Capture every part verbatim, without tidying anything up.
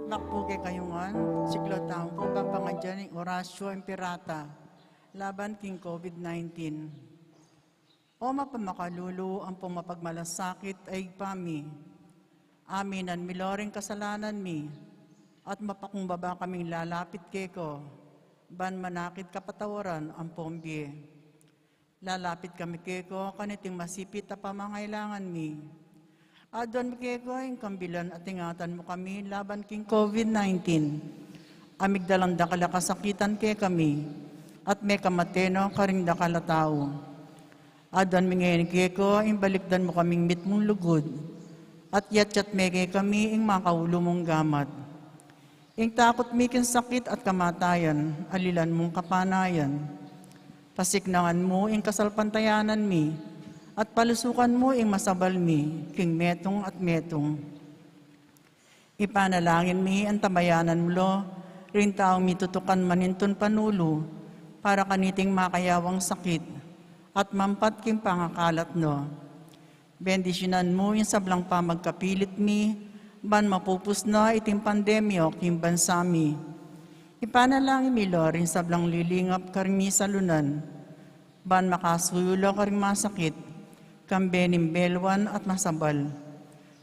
Anak pu kekayu ngan, siklaud tamu pung papangadyan ning Oratio Imperata laban king COVID nineteen. O mapamakalulu ampong mapagmalasakit a Ibpa mi, aminan mi lo ring kasalanan mi, at mapakumbaba kaming lalapit keka, ban manakit kapatawaran ampong bie. Lalapit kami keka kaniting masipit a pamangailangan mi. Aduan mi keka ing kambilan at ingatan mu kami laban king COVID nineteen. A migdalang dakal a kasakitan kekami, at mekamate no karing dakal a tau. Aduan mi ngeni keka ing balikdan mu kaming mitmung lugud, at yatyat me kekami ing makaulu mung gamat. Ing takut mi king sakit at kamatayan, alilan mung kapanayan. Pasiknangan mu ing kasalpantayanan mi, at palusukan mu ing masabal mi king metung at metung. Ipanalangin mi antabayanan mu lo ring taung mitutukan manintun panulu para kaniting makayawang sakit at mampat king pangakalat no. Bendisyunan mu ing sablang pamagkapilit mi, ban mapupus na iting pandemya king bansa mi. Ipanalangin mi lo ring sablang lilingap karing misalunan, ban makasuyu la karing masakit, kambe ning belwan at masabal.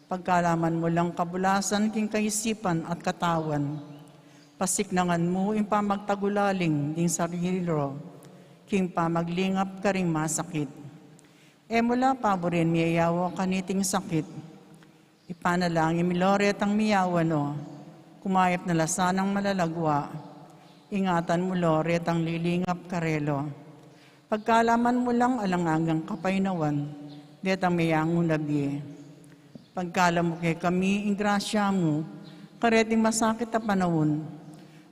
Pagkalaman mu lang kabulasan king kaisipan at katawan. Pasiknangan mu ing pamagtagulaling ding sarili ro, king pamaglingap karing masakit. E mu la paburen miyayawa kaniting sakit. Ipanalangin mi lo retang miyawa no, kumayap na la sanang malalagwa. Ingatan mu lo retang lilingap karela. Pagkalaman mu lang alang anggang kapaynawan detang meyangu na bie. Pagkalub mu kekami ing grasya mu kareting masakit a panaun,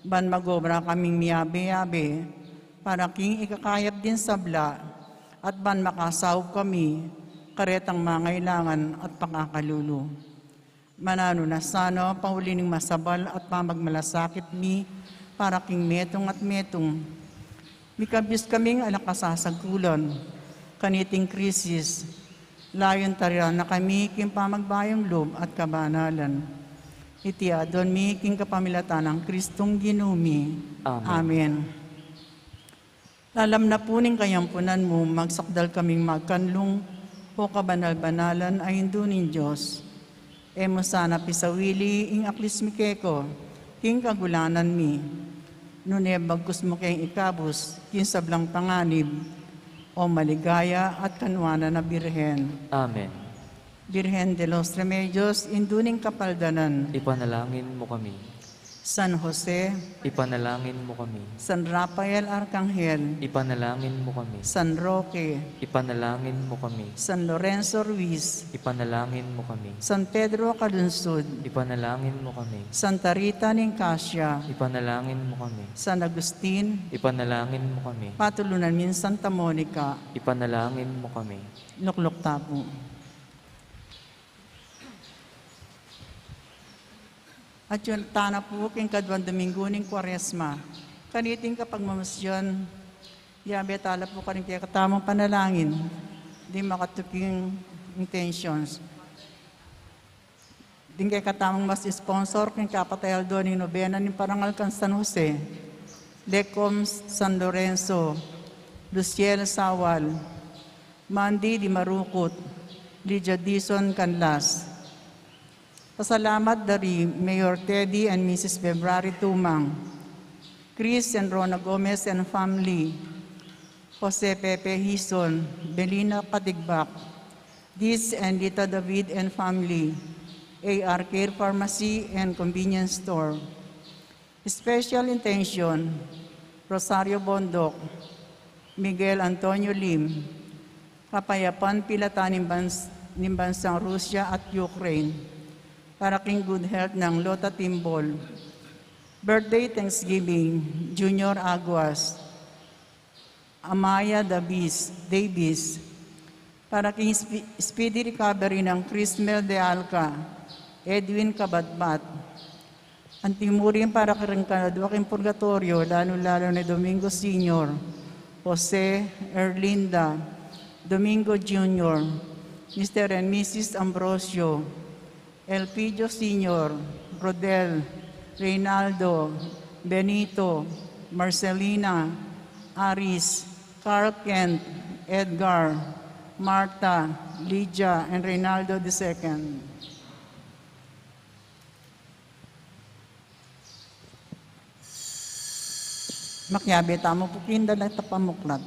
ban mag-obra kaming miyabe-yabe para king ikakayap ding sabla, at ban makasaup kami karetang mangailangan at pakakalulu. Mananu na sana, pauli ning masabal at pamagmalasakit mi para king metung at metung, mikabus kaming alang kasasagkulan kaniting krisis, layun tariran na kami king pamagbayung lub at kabanalan. Iti adwan mi king kapamilatan nang Kristong Ginu mi. Amen. Amen. Lalam na pu ning kayampunan mu, magsakdal kaming magkanlung, O kabanal-banalan a Indu ning Dios. E mu sana pisawili ing aklis mi keka king kagulanan mi, nune bagkus mu keng ikabus king sablang panganib, O maligaya at kanuanan a Birhen. Amen. Birhen de los Remedios, Indu ning Kapaldanan. Ipanalangin mu kami. San Jose. Ipanalangin mu kami. San Rafael Arkanghel. Ipanalangin mu kami. San Roque. Ipanalangin mu kami. San Lorenzo Ruiz. Ipanalangin mu kami. San Pedro Calungsod. Ipanalangin mu kami. Santa Rita ning Cascia. Ipanalangin mu kami. San Agustin. Ipanalangin mu kami. Patulunan mi ing Santa Monica. Ipanalangin mu kami. Lukluk ta pu. Atiu tana pu king kaduang Domingo ning Kuaresma. Kaniting kapagmamasyan, yabe tala pu karing kekatamung panalangin ding makatuking intentions. Ding kekatamung mas sponsor king kapat a aldo ning nobena ning parangal kang San Jose, Lecom San Lorenzo, Luciel Sawal, Mandy Di Marucut, Lydia Dizon Canlas. Pasalamat da ri Mayor Teddy and Missus February Tumang, Chris and Rona Gomez and family, Jose Pepe Hizon, Belina Katigbak, Diz and Lita David and family, A R Care Pharmacy and Convenience Store. Special intention, Rosario Bondoc, Miguel Antonio Lim, kapayapan pilatan ning bans-, ning bansang Russia at Ukraine, para king good health nang Lota Timbol. Birthday Thanksgiving, Junior Aguas, Amaya Davis, Davis, para king spe-, speedy recovery nang Crismel de Alca, Edwin Cabatbat. Anti mu rin para karing kaladwa king purgatoryo, lalu-lalu na Domingo Senior, Jose, Erlinda, Domingo Junior, Mister and Missus Ambrosio, Elpidio Senior, Rodel, Reynaldo, Benito, Marcelina, Aris, Carl Kent, Edgar, Martha, Lydia, and Reynaldo the second. Makiabe tamu pu king dalit a pamuklat.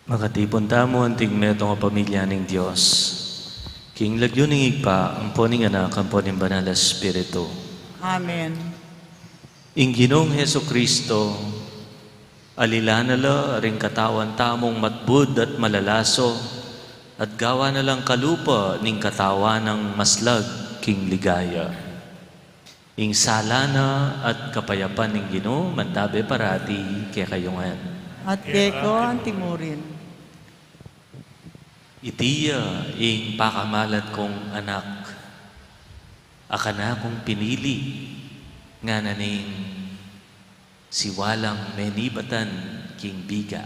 Makatipun tamu anting metung a pamilya ning Dios, king lagyu ning Ibpa, ampo ning Anak, ampo ning Banal a Espiritu. Amen. Ing Ginung Jesucristo, alilan na la ring katawan tamung matbud at malalaso, at gawan na lang kalupa ning katawan nang maslag king ligaya. Ing sala na at kapayapan ning Ginu, mantabe parati kekayu ngan. At keka anti murin. Iti ya ing pakamalan kung anak, a kanakung pinili, ngana ning siwalang menibatan king biga.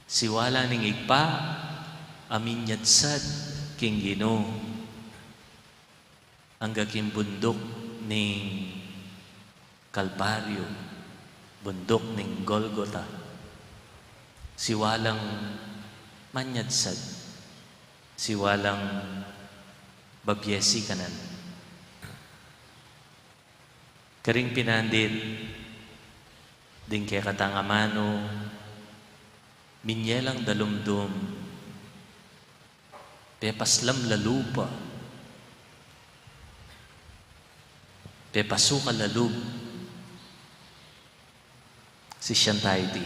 Siwala ning Ibpa, a minyadsad king Ginu, angga king bunduk ning Kalbaryo, bunduk ning Golgota. Siwalang manyadsad, siwalang babiesi kanan. Karing pinandit, ding kekatang amanu, minye lang dalumdum, pepaslam la lupa, pepasukal la lub, sisian ta iti,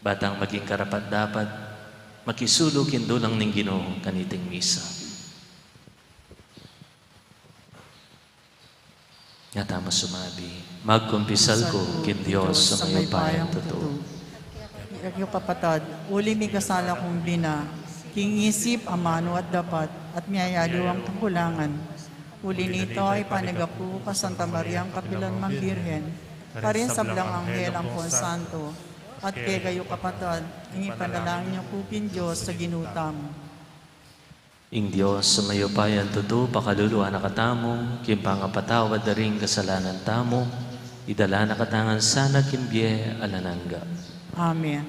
ba tang maging karapat-dapat, makisulu king dulang ning Ginu kaniting misa. Nga tamu sumabi, magkumpisal ku king Dios a mayupayang tutu. Kekayu kapatad, uli mikasala kung bina, king isip, amanu at dapat, at miyayaliwang kakulangan. Uli nita, ipanagap ku kang Santa Mariang kapilan mang Birhen, karing sablang anghel ampon santo, at kekayu kapatad, ing ipanalangin yu ku king Dios a Ginu tamu. Ing Dios a mayupayang tutu, pakaluluan na katamu, king pangapatawad da ring kasalanan tamu, idala na katamu ngan sana king bie alang angga. Amen.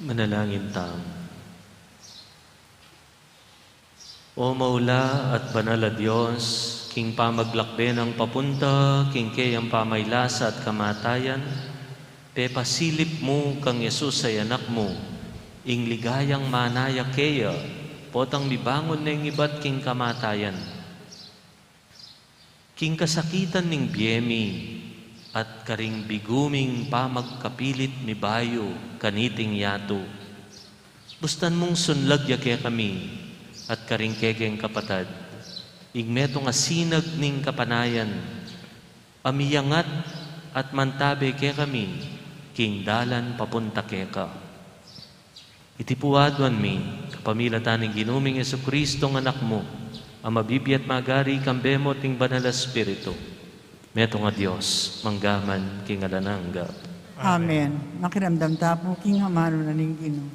Manalangin tamu. O maula at banal a Dios, king pamaglakbe nang papunta king keyang pamaylasa at kamatayan, pepasilip mu kang Jesus a Anak mu ing ligayang manaya keya, potang mibangun neng ibat king kamatayan. King kasakitan ning bie mi at karing bigu ming pamagkapilit mi bayu kaniting yatu, bustan mung sunlag ya kekami at karing kekeng kapatad ing metung a sinag ning kapanayan, a miyangat at mantabe kekami king dalan papunta keka. Iti pu aduan mi kapamilatan ning Ginu ming Jesucristo a Anak mu, a mabibie at magari kambe mu at ning Banal a Espiritu, metung a Dios, mangga man king alang angga. Amen. Makiramdam ta pu king amanu na ning Ginu.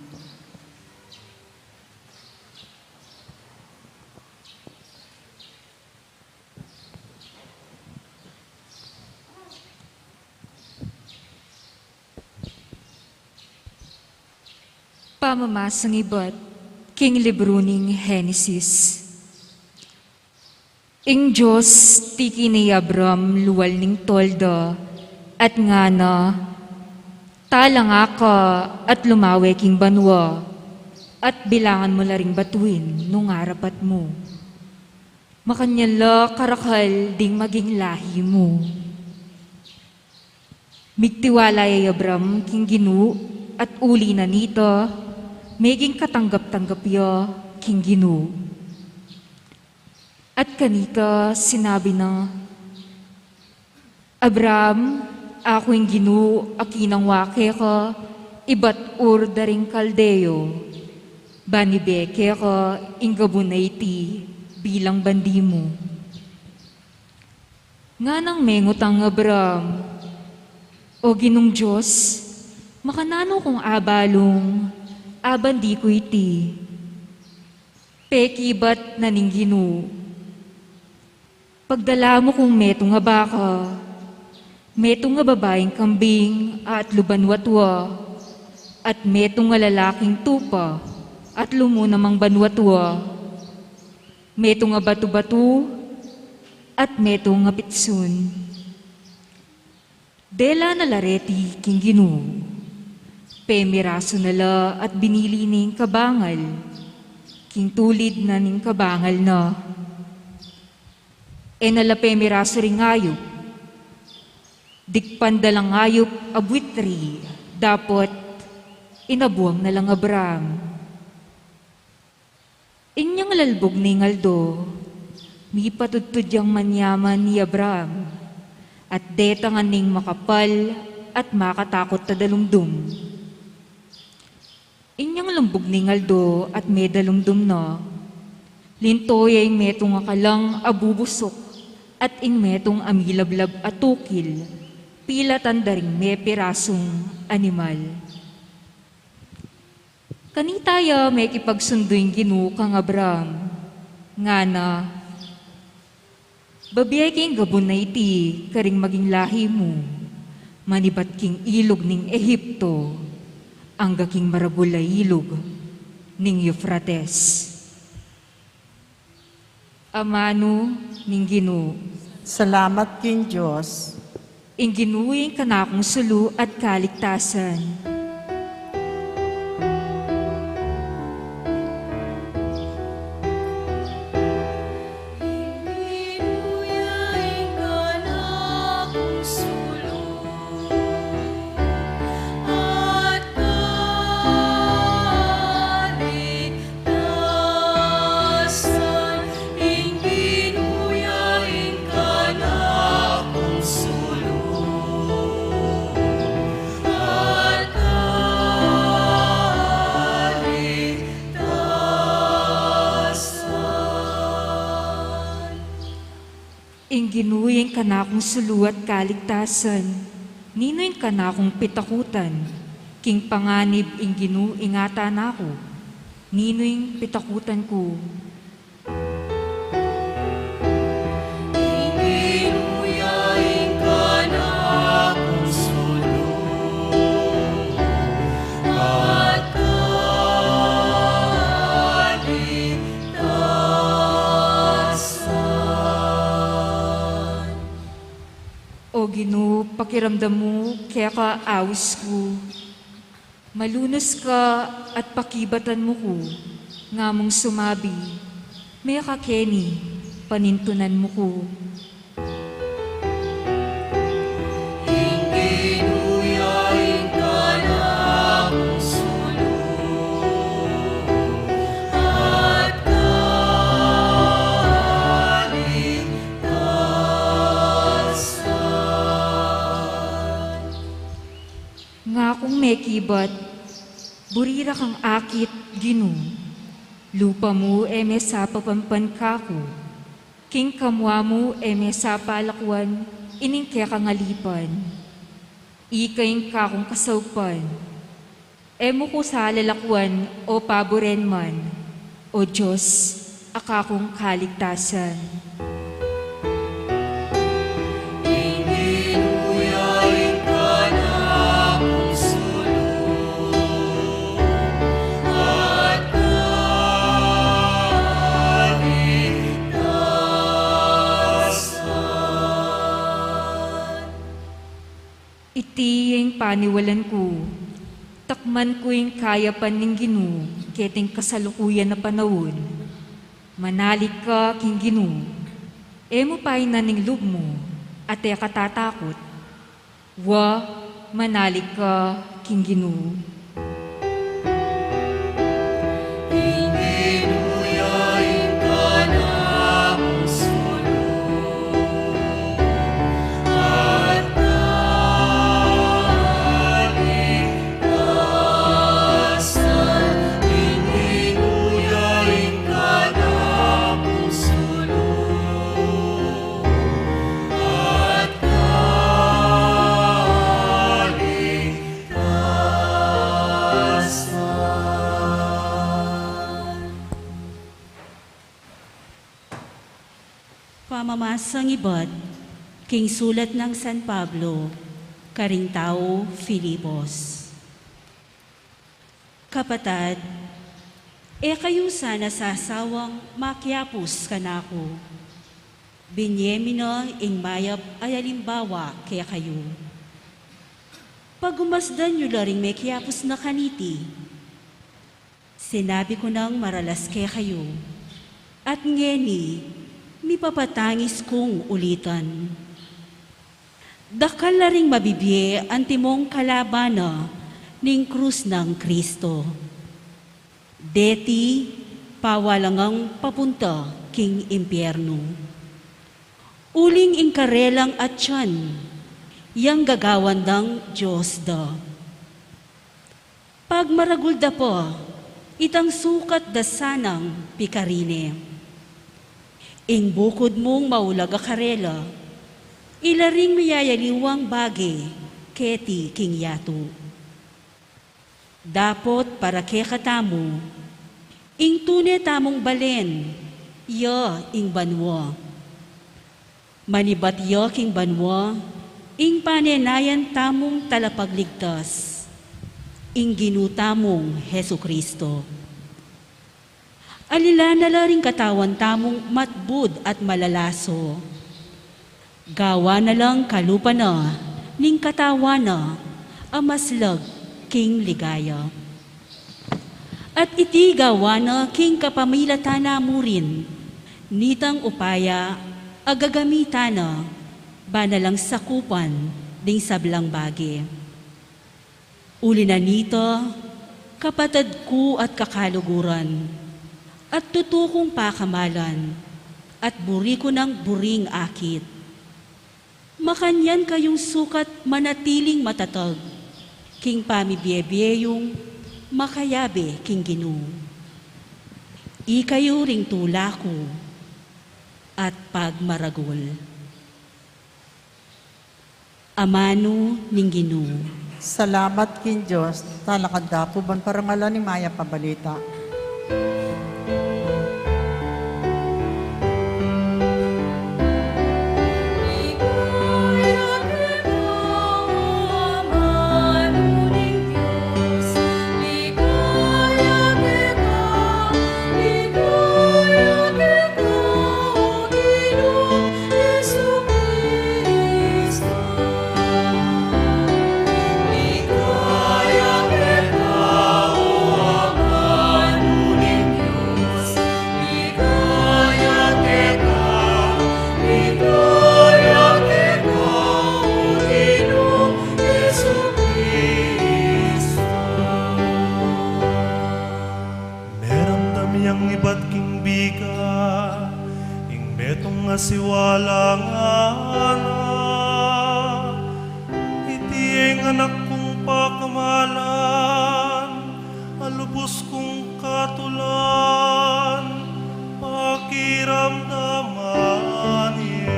Pamamasang ibat king libru ning Genesis. Ing Dios tiki ne i Abram lual ning tolda at ngana, "Talanga ka at lumawe king banua, at bilangan mu la ring batuin nung arapat mu. Makanyan la karakal ding maging lahi mu." Migtiwala ya i Abram king Ginu, at uli na nita, meging katanggap-tanggap ya king Ginu. At kanita sinabi na, "Abram, aku ing Ginu a kinangwa keka ibat Ur da ring Kaldeo, ban ibe keka ing gabun a iti bilang bandi mu." Nganang mengut nang Abram, "O Ginung Dios, makananu kung abalung a bandi ku iti?" Pekibat na ning Ginu, "Pagdala mu kung metung a baka, metung a babaing kambing a atlu banwa tua, at metung a lalaking tupa a atlu mu namang banwa tua, metung a batu-batu, at metung a pitsun." Dela na la reti king Ginu, pemirasu na la at binili ning kabangal, king tulid na ning kabangal na. E na la pemirasu ring ayup, dikpan da lang ayup a buitri, dapot inabuang na lang Abram. Inyang lalbug ning aldo, mipatudtud yang manyaman i Abram, at detangan ning makapal at makatakut a dalumdum. Inyang lumbug ning aldo at medalumdum na, linto ya ing metung a kalang a bubusuk at ing metung a milablab a tukil, pilatan da ring mepirasung animal. Kanita ya mekipagsundu ing Ginu kang Abram, ngana, "Babie ke ing gabun a iti karing maging lahi mu, manibat king ilug ning Egipto, angga king maragul a ilug ning Eufrates." Amanu ning Ginu. Salamat king Dios. Ing Ginu ing kanakung sulu at kaligtasan. Tasan ing Ginu ya ing kanakung sulu at kaligtasan. Ing Ginu ing kanakung sulu at kaligtasan, ninu ing kanakung pitakutan? King panganib ing Ginu ingatan na ku, ninu ing pitakutan ku? Ing Ginu ya ing kanakung sulu at kaligtasan. O Ginu, pakiramdam mu keka aus ku. Malunus ka at pakibatan mu ku, nga mung sumabi, "Meka keni, panintunan mu ku." Ing Ginu ya ing kanakung sulu at kaligtasan. Nga kung mekibat, buri ra kang akit, Ginu. Lupa mu e mesapapampan kaku, king kamua mu e mesapalakuan ining kekang alipan. Ika ing kakung kasaupan, e mu ku salalakuan o paburen man, O Dios a kakung kaligtasan. Ing Ginu ya ing kanakung sulu at kaligtasan. Iti ing paniwalan ku, takman ku ing kayapan ning Ginu keting kasalukuyan a panaun. Manalig ka king Ginu, e mu painan ing lub mu, at e ka tatakut. Wa, manalig ka king Ginu. Ing Ginu ya ing kanakung Pamamasang ibat king sulat nang San Pablo karing tau Filipos. Kapatad, e kayu sana sasawang makiapus kanaku. Binye mi na ing mayap a alimbawa kekayu. Pagumasdan yu la ring mekiapus na kaniti. Sinabi ku nang maralas kekayu, at ngeni, mipapatangis kung ulitan. Dakal la ring mabibie antimong kalaban na ning krus nang Kristo. Deti, pawalangang papunta king impiernu. Uling ing karelang atian, yang gagawan dang Dios da. Pagmaragul da pa, itang sukat da sanang pikarine. Ing bukud mung maulag a karela, ila ring miyayaliwang bage keti king yatu. Dapot para kekatamu, ing tune tamung balen, ya ing banua. Manibat ya king banua, ing panenayan tamung talapagligtas, ing Ginu tamung Jesu-Cristo. Alilan na la ring katawan tamung matbud at malalaso. Gawan na lang kalupa na ning katawan na a maslag king ligaya. At iti gawan na king kapamilatan na murin, nitang upaya a gagamitan na, ba na lang sakupan ding sablang bage. Uli na nita, kapatad ku at kakaluguran, at tutu kung pakamalan, at buri ku nang buring akit. Makanyan kayung sukat manatiling matatag, king pamibie-bie yung makayabe king Ginu. Ikayu ring tula ku at pagmaragul. Amanu ning Ginu. Salamat king Dios. Talakad da pu ban parangalan ing mayap a balita. Meramdam yang ibat king bika, ing metung a siwala ngana. Iti ing anak kung pakamalan, a lubus kung katulan, pakiramdaman ye.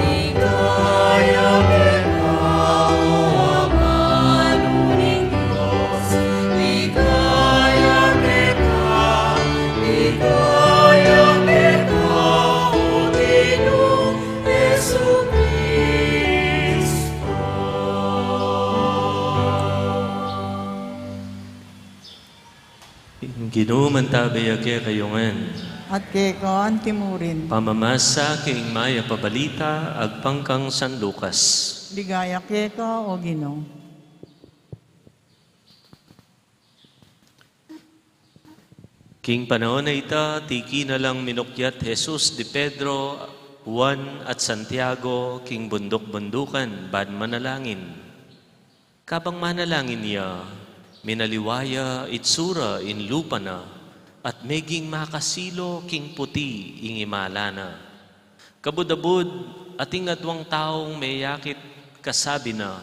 Ligaya keka, O Amanu ning Dios, ligaya keka, ligaya keka, O Ginu Jesucristo. Ing Ginu mantabe ya kekayu ngan. At keka anti murin. Pamamasa king mayap a balita agpang kang San Lucas. Ligaya keka, O Ginu. King panaun a ita, tiki na lang minukyat Jesus di Pedro, Juan, at Santiago king bunduk-bundukan ban manalangin. Kabang manalangin ya, minaliwa ya itsura ing lupa na, at meging makasilo king puti ing imala na. Kabud-abud, ating adwang taung meyakit, kasabi na,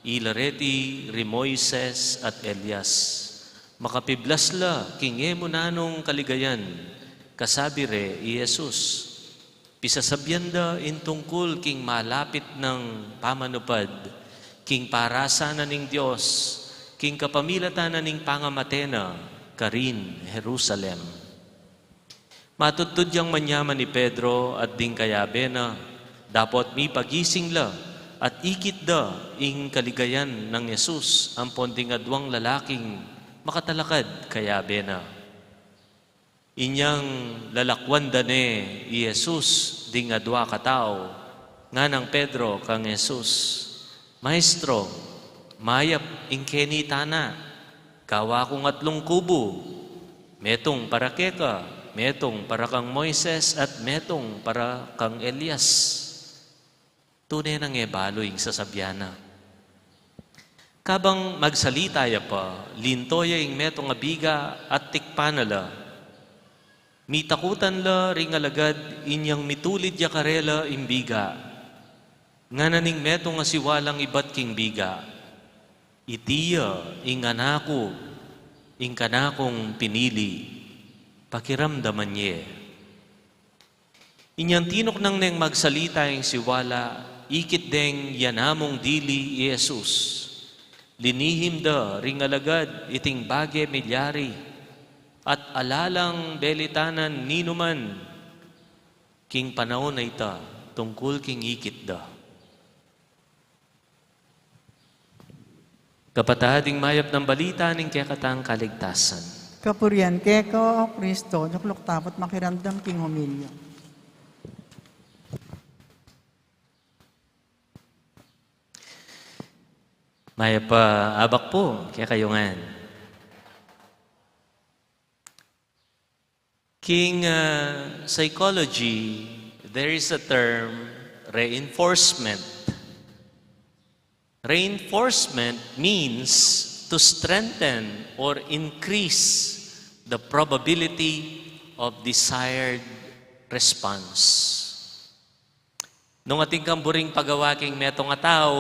ila reti ri Moises at Elias. Makapiblas la king e mu nanung kaligayan, kasabi re i Jesus. Pisasabian da ing tungkul king malapit nang pamanupad, king parasan na ning Dios, king kapamilatan na ning pangamate na karin Jerusalem. Matudtud yang manyaman i Pedro at ding kayabe na, dapot mipagising la at ikit da ing kaligayan nang Jesus ampon ding aduang lalaking makatalakad kayabe na. Inyang lalakwan da ne i Jesus ding adua katau, nganang Pedro kang Jesus, "Maestro, mayap ing keni tana. Gawa kung atlung kubu, metung para keka, metung para kang Moises, at metung para kang Elias." Tune nang e balu ing sasabian na. Kabang magsalita ya pa, linto ya ing metung a biga at tikpan na la. Mitakutan la ring alagad, inyang mitulid ya karela ing biga. Ngana ning metung a siwalang ibat king biga, "Iti ya ing Anak ku, ing kanakung pinili. Pakiramdaman ye." Inyang tinuknang neng magsalita ing siwala, ikit deng yanamung dili i Jesus. Linihim da ring alagad iting bage milyari, at ala lang belitanan ninuman king panaun a ita tungkul king ikit da. Kapatad, ing mayap nang balita ning kekatang kaligtasan. Kapurian keka, O Kristo, nukluk tapu't makiramdam king homilya. Mayap a abak pu kekayu ngan. King, uh, psychology, there is a term, reinforcement. Reinforcement means to strengthen or increase the probability of desired response. Nung atin kang buring pagawa king metung a tau,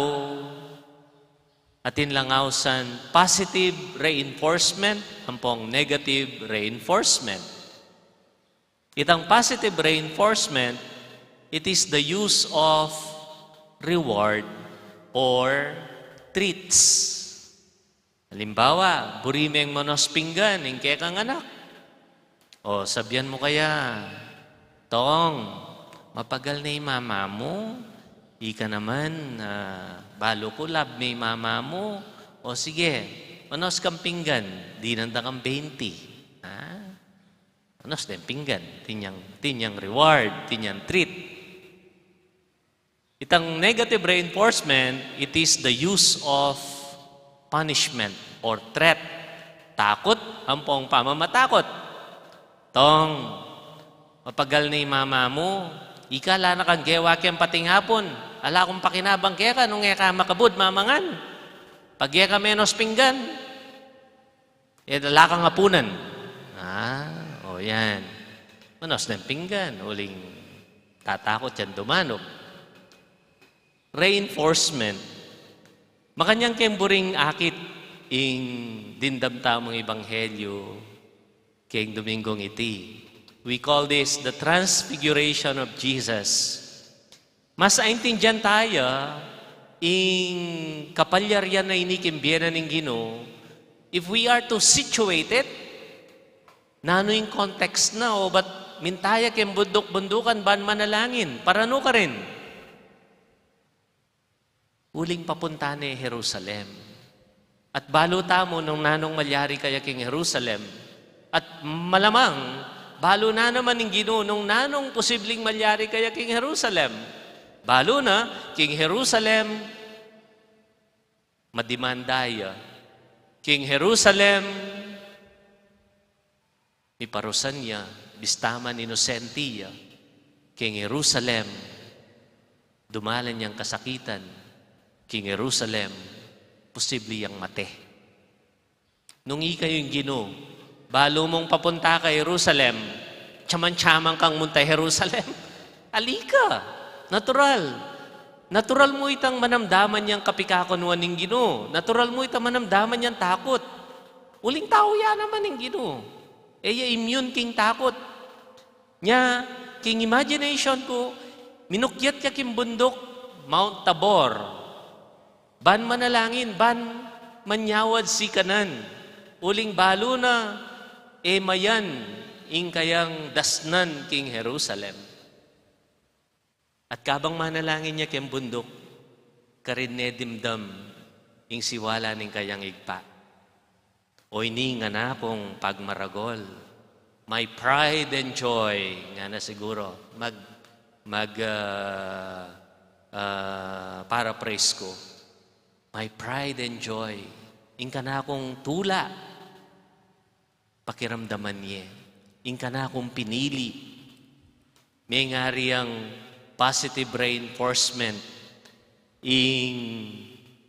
atin lang ausan positive reinforcement ampong negative reinforcement. Itang positive reinforcement, it is the use of reward or treats. Halimbawa, buri meng manos pinggan ing kekang anak. O, sabian mu kaya, "Tong, mapagal ne i mama mu, ika naman, ah, balu ku lab me i mama mu. O sige, manos kang pinggan, dinan da kang benti." Ah, manos deng pinggan, tinyang, tinyang reward, tinyang treat. Itang negative reinforcement, it is the use of punishment or threat. Takut ampong pamamatakut. "Tong, mapagal ne i mama mu, ika ala na kang gewa king pating apun, ala kung pakinabang keka nung e ka makabud mamangan. Pag e ka menos pinggan, e, ala kang apunan." Ah, o yan. Manos deng pinggan, uling tatakut yang dumanup. Reinforcement. Makanyan keng buring akit ing dimdam tamung ebanghelyu keng Dominggung iti. We call this the Transfiguration of Jesus. Mas aintindian taya ing kapalyarian a ini king bie na ning Ginu, if we are to situate it, nanu ing context na, o bat minta ya king bunduk-bundukan ban manalangin? Para nu karin? Uling papunta ne Jerusalem. At balu tamu nung nanung malyari kaya king Jerusalem. At malamang, balu na naman ning Ginu nung nanung posibling malyari kaya king Jerusalem. Balu na, king Jerusalem, madimanda ya. King Jerusalem, miparusan ya, bista man inosente ya. King Jerusalem, dumalan yang kasakitan. King Jerusalem, posible yang mate. Nung ika ing Ginu, balu mung papunta ka Jerusalem, tiyaman-tiyaman kang munta Jerusalem. Ali ka. Natural. Natural mu itang manamdaman yang kapikakunuan ning Ginu. Natural mu itang manamdaman yang takut. Uling tau ya naman ing Ginu. E ya immune king takut. Nya, king imagination ku, minukyat ya king bunduk, Mount Tabor. Ban manalangin, ban manyawad sikanan. Uling balu na, e mayan, ing kayang dasnan king Jerusalem. At kabang manalangin ya keng bunduk, karin ne dimdam ing siwala ning kayang ibpa. O ini ing anak kung pagmaragul. My pride and joy, ngana siguro. Mag, mag, ah, ah, paraphrase ku. My pride and joy. Ing kanakung tula. Pakiramdaman ye. Ing kanakung pinili. Mengari yang positive reinforcement. Ing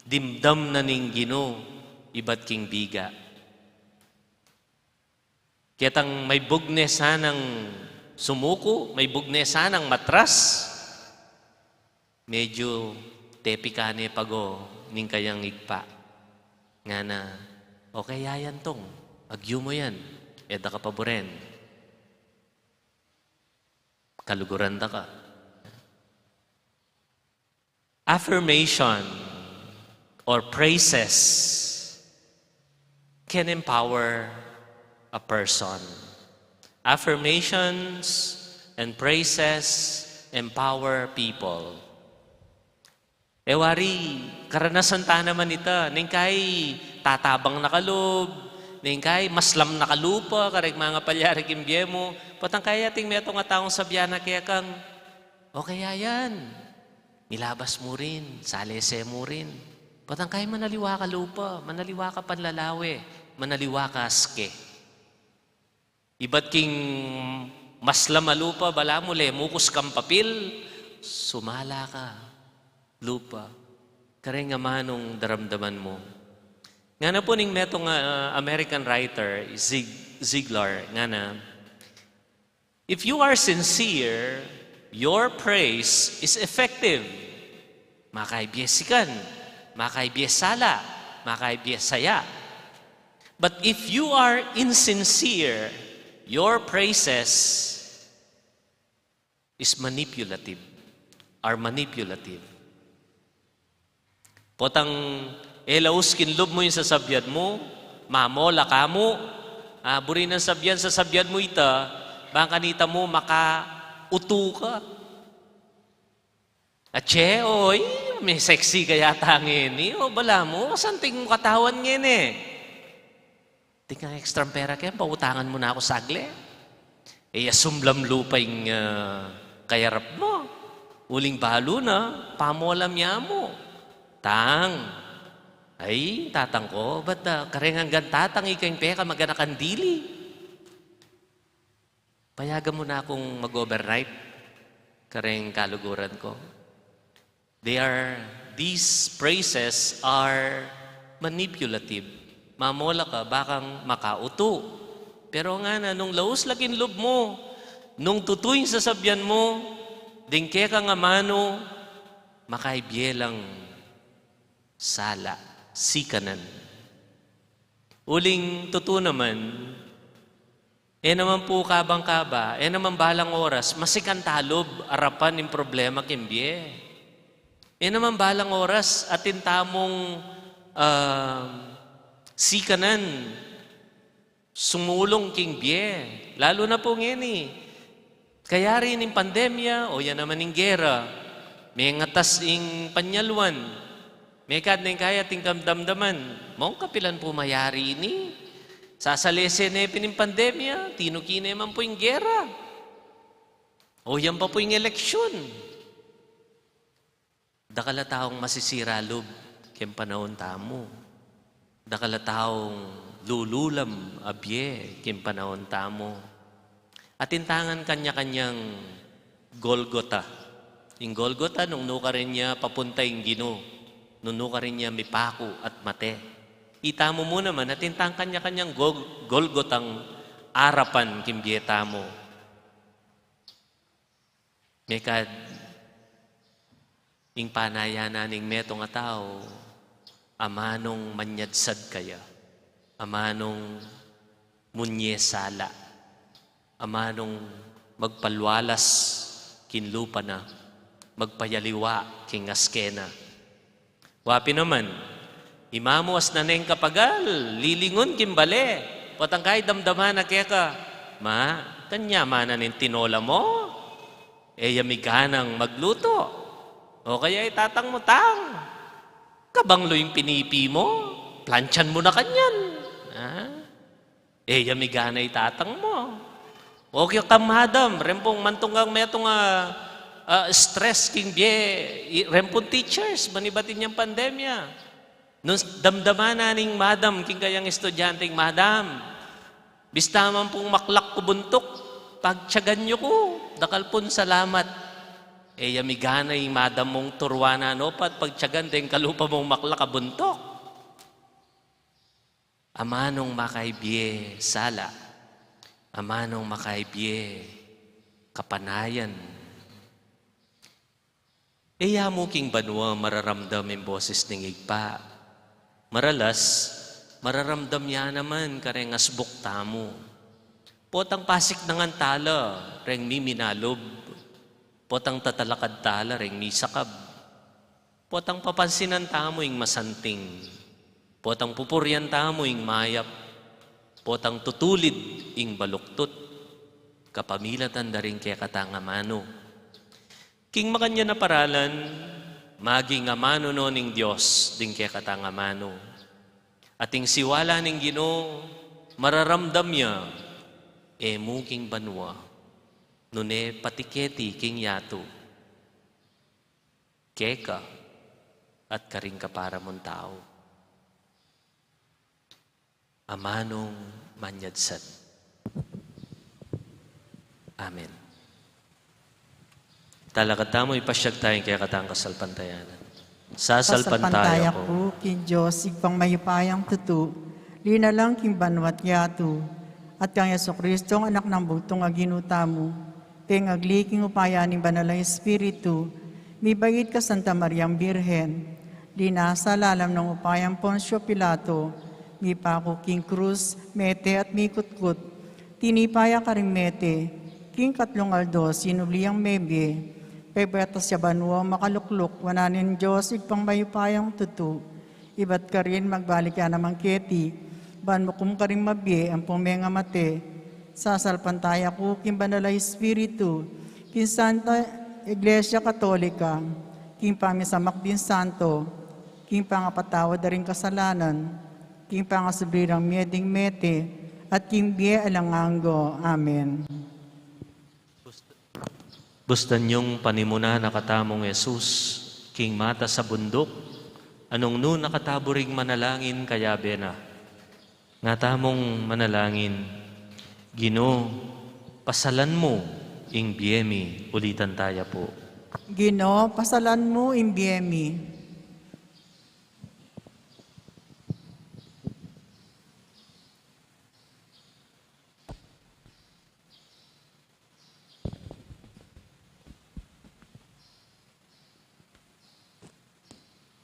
dimdam na ning Ginu, ibat king biga. Ketang maibug ne sanang sumuku, maibug ne sanang matras, medyu tepika ne pago ning kayang ibpa. Ngana, "O kaya yan, Tong, agyu mu yan, e da ka paburen. Kaluguran da ka." Affirmation or praises can empower a person. Affirmations and praises empower people. E wari, karanasan ta naman ita, neng kai tatabang na ka lub, neng kai maslam na ka lupa, kareng mangapalyari king bie mu, potang kai ating metung a taung sabyan na kekang, "O kaya yan, milabas mu rin, salese mu rin." Potang kai manaliwa ka lupa, manaliwa ka panlalawe, manaliwa ka aske. Ibat king maslam a lupa, balamu lemukus kang papil, sumala ka lupa. Kareng amanung daramdaman mu. Ngana pu ning metung a, ah, American writer, Zig-, Ziglar, ngana, "If you are sincere, your praise is effective." Makaibye sikan, makaibye sala, makaibye saya. But if you are insincere, your praises is manipulative, are manipulative. Potang e laus king lub mu ing sasabian mu, mamola ka mu, ah, buri nang sabian, sasabian mu ita, bang kanita mu makautu ka. Atse, o, i, me sexy ka yata ngeni, o, balamu, santing mu katawan ngeni. Tingkang extrang pera ke, pautangan mu na ku saglit. E ya sumlam lupa ing, ah, kayarap mu. Uling balu na, pamolam ya mu. Tang. Ay, tatang ku, bat, ah, kareng anggang tatang, ika ing peka maganakan dili. Payagan mu na kung mag-overnight kareng kaluguran ku. They are, these praises are manipulative. Mamola ka, bakang makautu. Pero ngana, nung laus la king lub mu, nung tutu ing sasabian mu, ding kekang amanu, makaibye lang sala, sikanan. Uling tutu naman, e naman pu kabang-kaba, e naman balang oras, masikan ta lub arapan ing problema king bie. E naman balang oras, atin tamung, ah, sikanan, sumulung king bie. Lalu na pu ngeni, kayari ning pandemya, o ya naman ing gera, mengatas ing panyalwan. Mekad neng kaya ating kamdamdaman, mong kapilan pu mayari ini? Sasalese ne pin ing pandemya, tinuki ne man pu ing gera. O yan pa pu ing eleksyon. Dakal a taung masisira lub king panaun tamu. Dakal a taung lululam a bie king panaun tamu. Atin tangan kanya-kanyang Golgota. Ing Golgota, nung nukarin ya papunta ing Ginu, nung nukarin ya mipaku at mate. Itamu mu naman, atin tang kanya-kanyang Gol-, Golgotang arapan king bie tamu. Mekad ing panayan na ning metung a tau, amanung manyadsad kaya, amanung munye sala, amanung magpalwalas king lupa na, magpayaliwa king aske na. Wa pin naman, imamu asnan neng kapagal, lilingun king bale, potang kai damdaman na keka, Ma, kanyan manan ing tinola mu? E ya miganang magluto. O kaya i tatang mu, Tang, kabang lu ing pinipi mu, plantsan mu na kanyan. Ha? E ya migana i tatang mu. O kaya ka, Madam, reng pung manungkang metung a, a, stress king bie, i-, reng pung teachers, manibat inyang pandemya. Nung damdaman na ning Madam king kayang estudyanteng, "Madam, bista man pung maklak ku buntuk, pagtyagan yu ku. Dakal pung salamat." E ya migana ing Madam mung turuan na, no, pat pagtyagan deng kalupa mung maklak a buntuk. Amanung makaibie sala, amanung makaibie kapanayan. E ya mu king banua mararamdam ing boses ning Ibpa. Maralas, mararamdam ya naman kareng asbuk tamu. Potang pasiknangan tala reng miminalub, potang tatalakad tala reng misakab, potang papansinan tamu ing masanting, potang pupurian tamu ing mayap, potang tutulid ing baluktut, kapamilatan da ring kekatang amanu. King makanyan a paralan, maging amanu no ning Dios ding kekatang amanu. At ing siwala ning Ginu, mararamdam ya, e mu king banua, nune pati keti king yatu, keka at karing kapara mung tau. Amanung manyad san. Amen. Talakad tamu, ipasyag taya ing kekatang kasalpantayanan. Sasalpantaya ku king Dios, Ibpang mayupayang tutu, linalang king banua't yatu, at kang Jesucristong Anak nang bugtung a Ginu tamu, pengagli king upaya ning Banal a Espiritu, mibait kang Santa Mariang Birhen, linasa lalam nang upayang Poncio Pilato, mipaku king krus, mete at mikutkut, tinipa ya karing mete, king katlung aldo sinubli yang mebie, pebetas ya banua, makalukluk wanan ning Dios Ibpang mayupayang tutu, ibat karin magbalik ya naman keti, ban mukum karing mabie ampong mengamate. Sasalpantaya ku king Banal a Espiritu, king Santa Iglesia Katolika, king pamisamak ding santo, king pangapatawad da ring kasalanan, king pangasubli rang mie ding mete, at king bie alang angga. Amen. Bustan yung panimunan na katamung Jesus king matas a bunduk, a nung nu na katabu ring manalangin kayabe na. Nga tamung manalangin, Ginu, pasalan mu ing bie mi. Ulitan taya pu. Ginu, pasalan mu ing bie mi.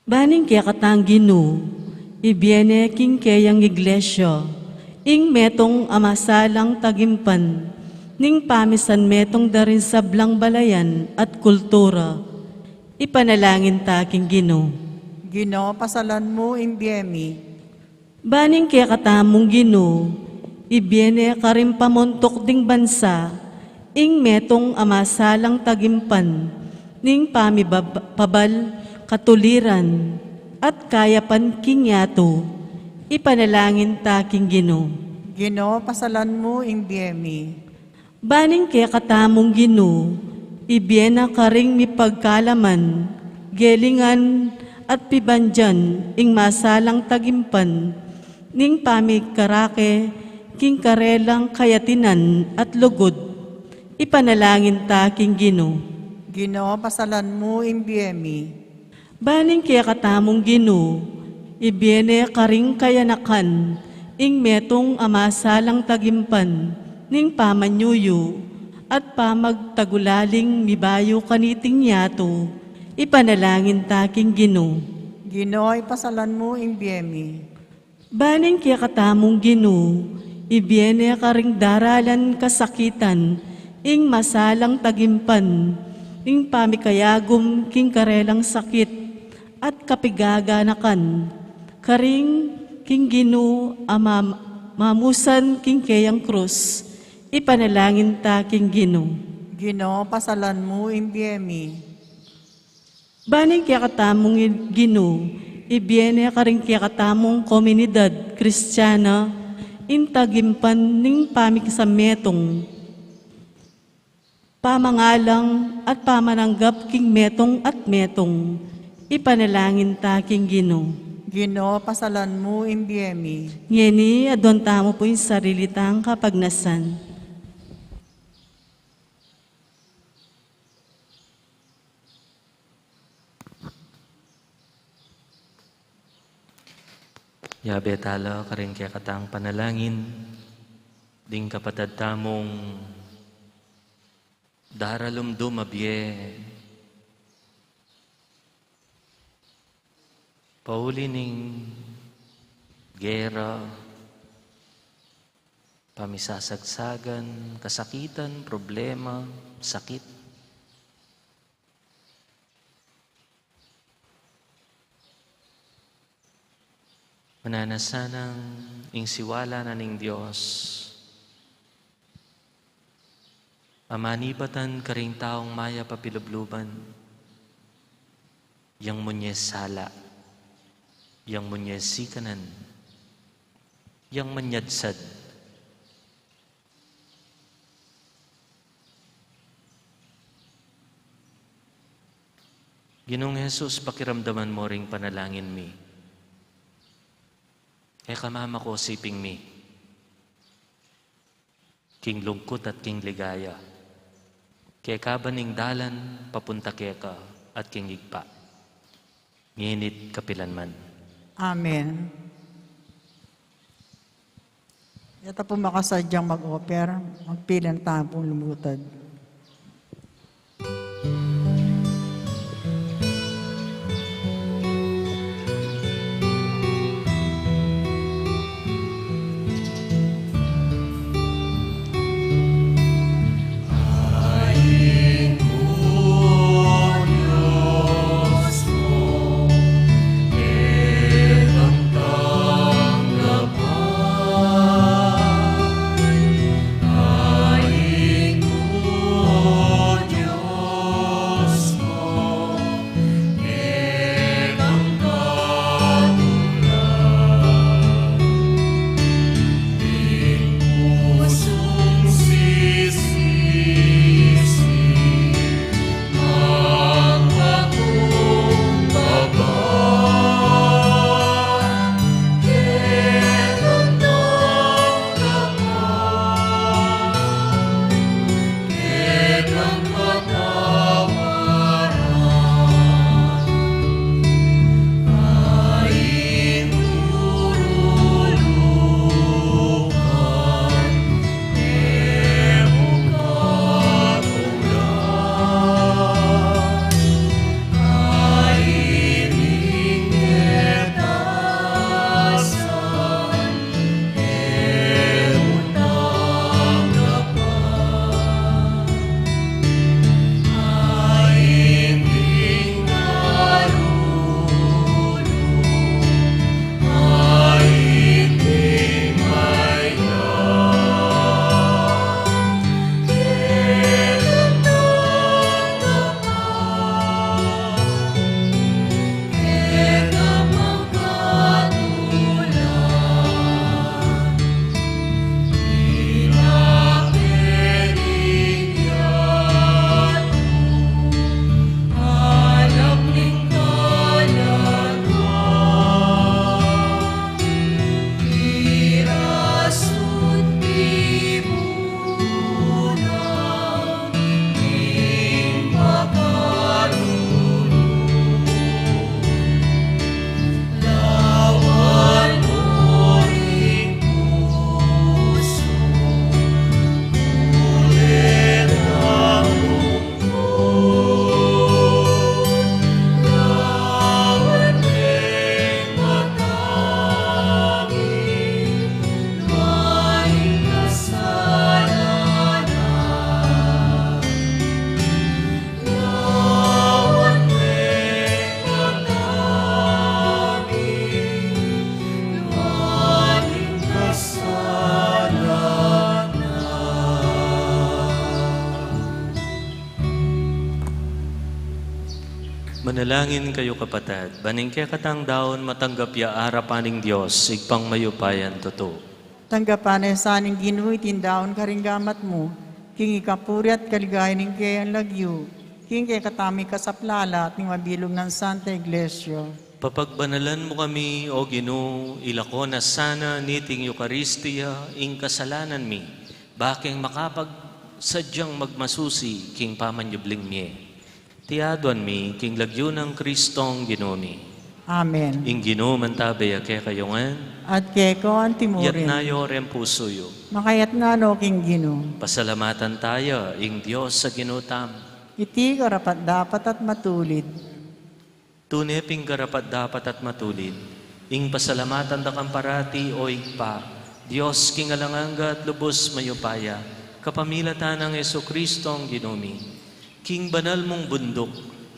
Ban ing kekatang Ginu, ibie ne king keyang Iglesia ing metung a masalang tagimpan ning pamisan metung da ring sablang balayan at kultura. Ipanalangin ta king Ginu. Ginu, pasalan mu ing bie mi. Ban ing kekatamung Ginu, ibie ne karing pamuntuk ding bansa ing metung a masalang tagimpan ning pamibab-, pabal, katuliran, at kayapan king yatu. Ipanalangin ta king Ginu. Ginu, pasalan mu ing bie mi. Ban ing kekatamung Ginu, ibie na karing mipagkalaman, gelingan, at pibandian ing masalang tagimpan ning pamikarake king karelang kayatinan at lugud. Ipanalangin ta king Ginu. Ginu, pasalan mu ing bie mi. Ban ing kekatamung Ginu, ibie ne karing kayanakan ing metung a masalang tagimpan ning pamanyuyu at pamagtagulaling mibayu kaniting yatu. Ipanalangin ta king Ginu. Ginu, ipasalan mu ing bie mi. Ban ing kekatamung Ginu, ibie ne karing daralan kasakitan ing masalang tagimpan ning pamikayagum king karelang sakit at kapigaganakan, karing king Ginu a mam-, mamusan king keyang krus, Ipanalangin ta king Ginu. Ginu, pasalan mu ing bie mi. Ban ing kekatamung Ginu, ibie ne karing kekatamung komunidad Kristiana ing tagimpan ning pamikisametung, pamangalang at pamananggap king metung at metung. Ipanalangin ta king Ginu. Ginu, pasalan mu ing bie mi. Ngeni, aduan tamu pu ing sarili tang kapagnasan. Yabe tala karing kekatang panalangin ding kapatad tamung daralumdum a bie pauli ning gera, pamisasagsagan, kasakitan, problema, sakit. Mananasanang ing siwala na ning Dios a manibatan karing taung mayap a pilubluban, yang munye sala, yang munye sikanan, yang manyadsad. Ginung Jesus, pakiramdaman mo ring panalangin mi. E ka mamaku siping mi king lungkut at king ligaya. Keka ban ing dalan papunta keka at king Ibpa, ngeni't kapilanman. Amen. Yata pu makasadyang mag-offer, magpilan tamu pung lumutad. Manalangin kayu, kapatad, ban ing kekatang daun matanggap ya arapan ning Dios, Ibpang mayupayang tutu. Tanggapan na sa ning Ginu iting daun karing gamat mu, king ikapuri at kaligayan ning keyang lagyu, king kekatamung kasaplalan at ning mabilug nang Santa Iglesia. Papagbanalan mu kami, O Ginu, ilako na sana niting Eukaristia ing kasalanan mi, bakeng makapagsadyang magmasusi king pamanyubling mie. Iti aduan mi king lagyu nang Kristong Ginu mi. Amen. Ing Ginu mantabe ya kekayu ngan. At keka mu rin. Itas yu reng pusu yu. Makaitas no king Ginu. Pasalamatan taya ing Dios a Ginu tamu. Iti karapat-dapat at matulid. Tune pin karapat-dapat at matulid ing pasalamatan da kang parati, O Ibpa, Dios king alang angga at lubus mayupaya, kapamilatan nang Jesucristo a Ginu mi. King banal mung bunduk,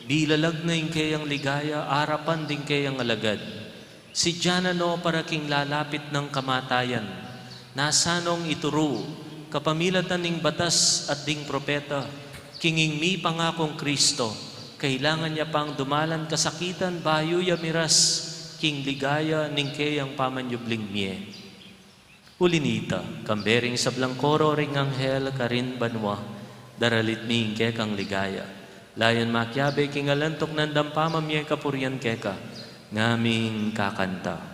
bilalag na ing keyang ligaya arapan ding keyang alagad. Sidya na no para king lalapit nang kamatayan, nasa nong ituru, kapamilatan ning batas at ding propeta, king ing mipangakung Kristo, kailangan ya pang dumalan kasakitan bayu ya miras king ligaya ning keyang pamanyubling mie. Uli nita, kambe ring sablang koro ring anghel karin banua, daralit mi ing kekang ligaya. Layun makiabe king alantuk nang dampam a mie kapurian keka, ngaming kakanta.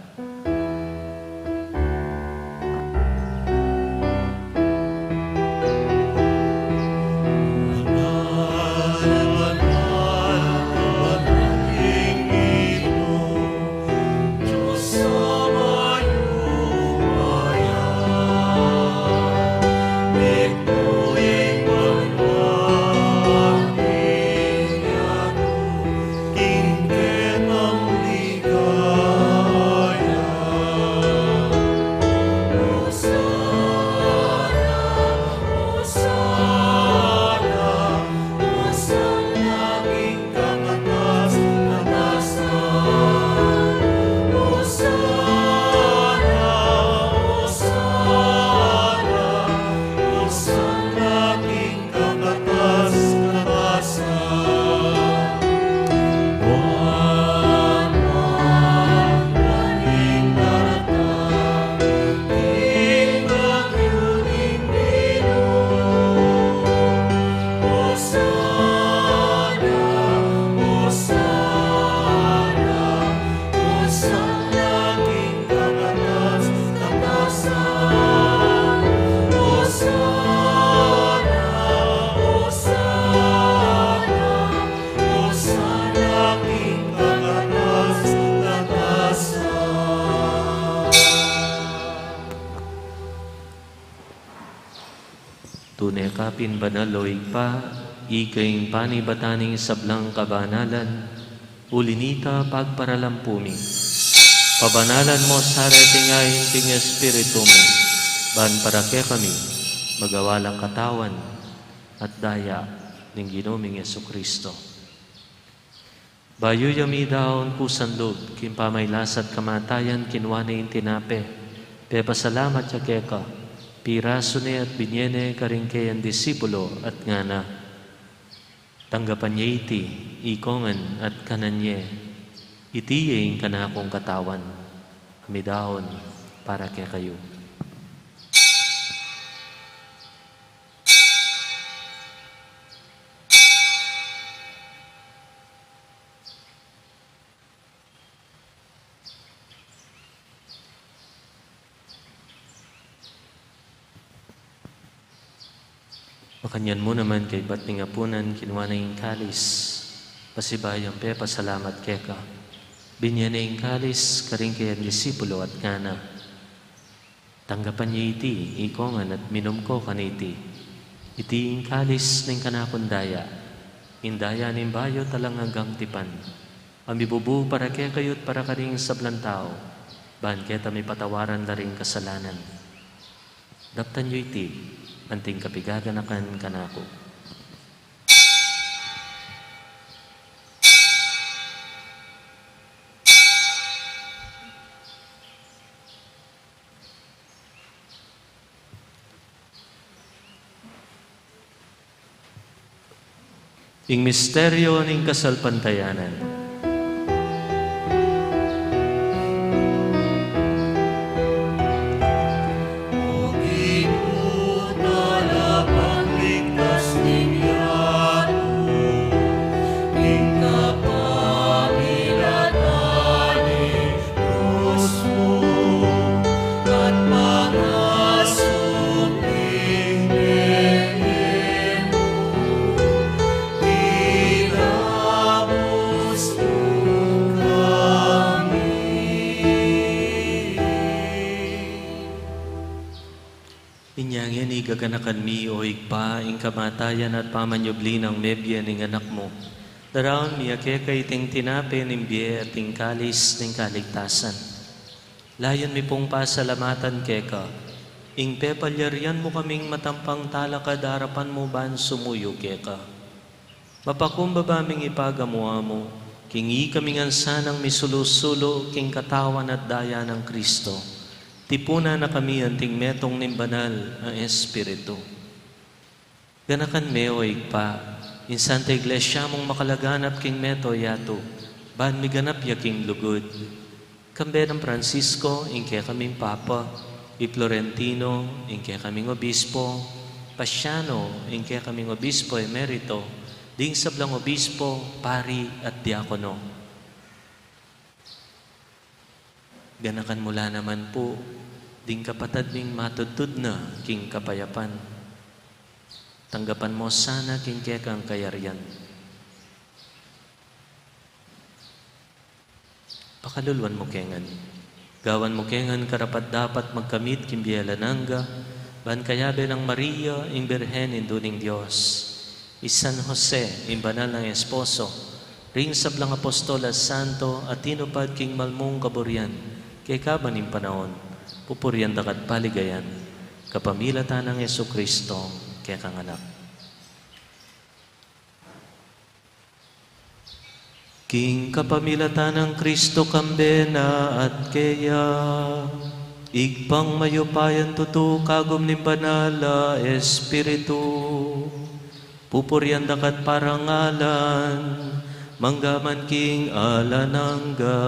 Tune ka pin banal, o Ibpa, ika ing panibatan ning sablang kabanalan, uli nita pagparalampu mi. Pabanalan mo sa reting ain king Espiritu mu, ban para kekami magawa lang katawan at daya ning Ginu ming Jesucristo. Bayu ya midaun kusan lub king pamailas at kamatayan, kinua ne ing tinape, pepasalamat ya keka, pirasu ne at binie ne karing keyang disipulo at ngana: Tanggapan ye iti ikongan at kanan ye, iti ye ing kanakung katawan, a midaun para kekayu. Makanyan mu naman kaybat ning apunan, kinua ne ing kalis, pasibayu yang pepasalamat keka, binie ne ing kalis karing keyang disipulo at ngana: Tanggapan ye iti ikongan at minum ko kaniti. Iti ing kalis ning kanakung daya, ing daya ning bayu at alang anggang tipan, a mibubu para kekayu at para karing sablang tau, ban keta mipatawaran la ring kasalanan. Daptan yu iti anting kapigaganakan kanaku. Ing misteryo ning kasalpantayanan. Inya ngeni gaganakan mi, o Ibpa, ing kamatayan at pamanyubli nang mebie ning Anak mu. Daraun mi keka iting tinape ning bie at ing kalis ning kaligtasan. Layun mi pung pasalamatan keka ing pepalyarian mu kaming matampang talakad arapan mu ban sumuyu keka. Mapakumbaba ming ipagamu-amu king ikami ngan sanang misulu-sulu king katawan at daya nang Kristo. Tipunan na kami anting metung ning Banal a Espiritu. Ganakan me, o Ibpa, ing Santa Iglesia mung makalaganap king mabilug a yatu, ban miganap ya king lugud. Kambe nang Francisco, ing kekaming Papa, i Florentino, ing kekaming Obispo, Pasiano, ing kekaming Obispo Emerito, ding sablang obispo, pari, at diakono. Ganakan mu la naman pu ding kapatad ming matudtud na king kapayapan. Tanggapan mu sana king kekang kayarian. Pakaluluan mu ke ngan. Gawan mu ke ngan karapat-dapat magkamit king bie alang angga, ban kayabe nang Maria, ing Birhen Indu ning Dios, i San Jose, ing banal nang esposo, ring sablang apostol at santo a tinupad king malmung kaburian, kekaban ning panaun, pupurian da ka at paligayan, kapamilatan nang Jesucristo, kekang Anak. King kapamilatan nang Kristo, kambe na at keya, Ibpang mayupayang tutu, kagum ning Banal a Espiritu, pupurian da ka at parangalan, mangga man king alang angga.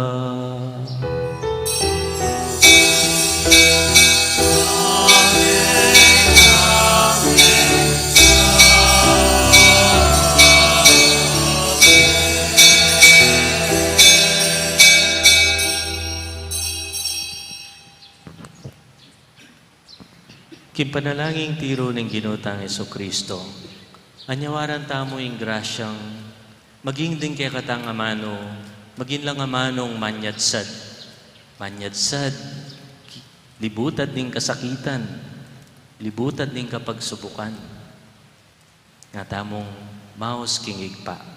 King panalangin tiru ning Ginu tang Jesucristo, anyawaran tamu ing grasyang maging ding kekatang amanu, maging lang amanung manyadsad. Manyadsad, ki-, libutad ning kasakitan, libutad ning kapagsubukan. Nga tamung maus king Ibpa.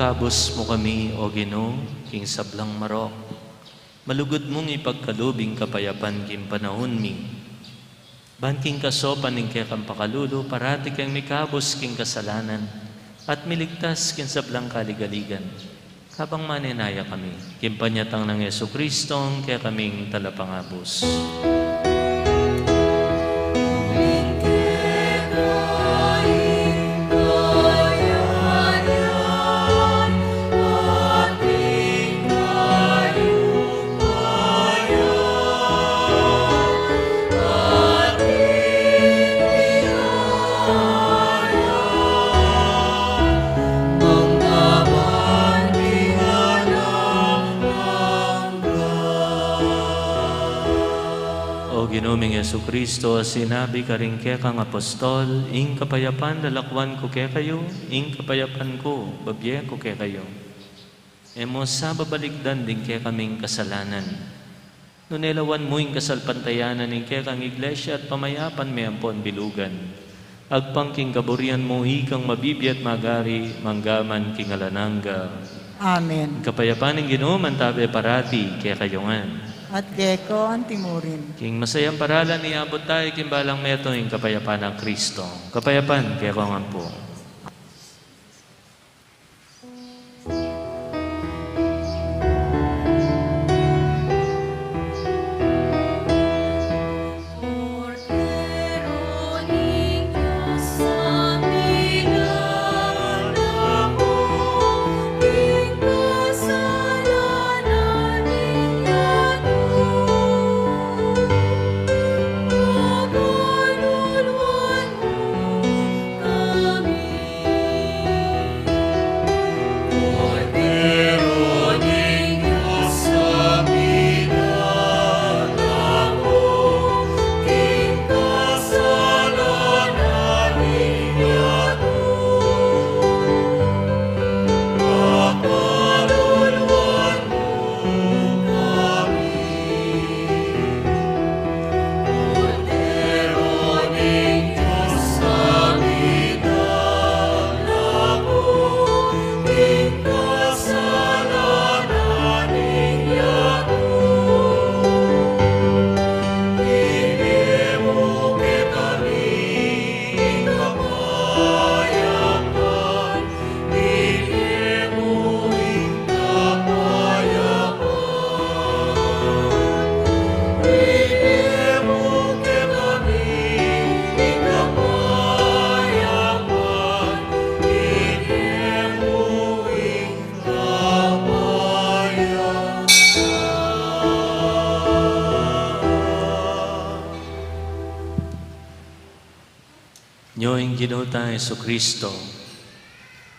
Ikabus mu kami, O Ginu, king sablang marok. Malugud mung ipagkalub ing kapayapan king panaun mi. Ban king kasaupan ning kekang pakalulu, parati keng mikabus king kasalanan at miligtas king sablang kaligaligan. Kabang manenaya kami king panyatang nang Jesucristo, kekaming Talapangabus. O Ginu ming Jesucristo, a sinabi karing kekang apostol, "Ing kapayapan lalakwan ku kekayu, ing kapayapan ku babie ku kekayu." E mu sa babalikdan ding kekaming kasalanan, nune lawan mu ing kasalpantayanan ning kekang Iglesia at pamayapan me ampon bilugan. Agpang king kaburian mu, ikang mabibie at magari, mangga man king alang angga. Amen. Ing kapayapan ning Ginu mantabe parati kekayu ngan. At keka antimurin. King masayang paralan, iabut tayu king balang metung ing kapayapan nang Kristo. Kapayapan kekayu ngan pu. Nyo ing Ginu tang Jesucristo,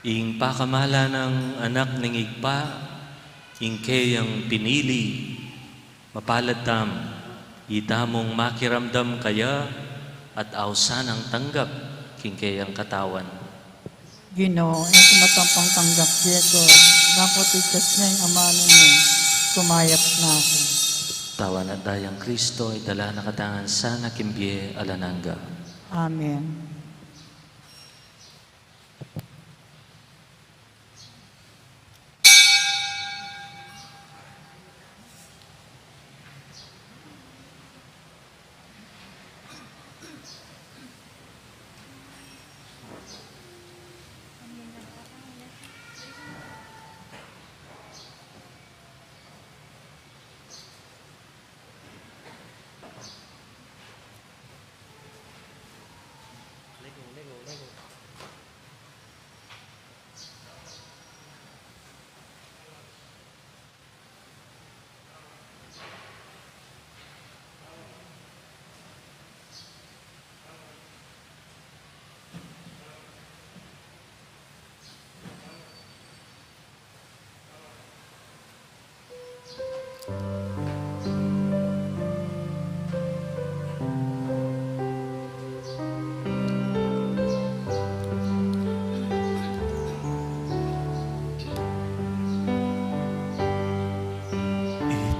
ing pakamalan nang Anak ning Ibpa, ing keyang pinili, mapalad tamu, itamung makiramdam kaya at ausan nang tanggap king keyang katawan. Ginu, e ku matampang tanggap keka, dapot igkas ne ing amanu mu, kumayap na ku. Tawan at dayang Kristo, idala na katamu ngan sana king bie alang angga. Amen.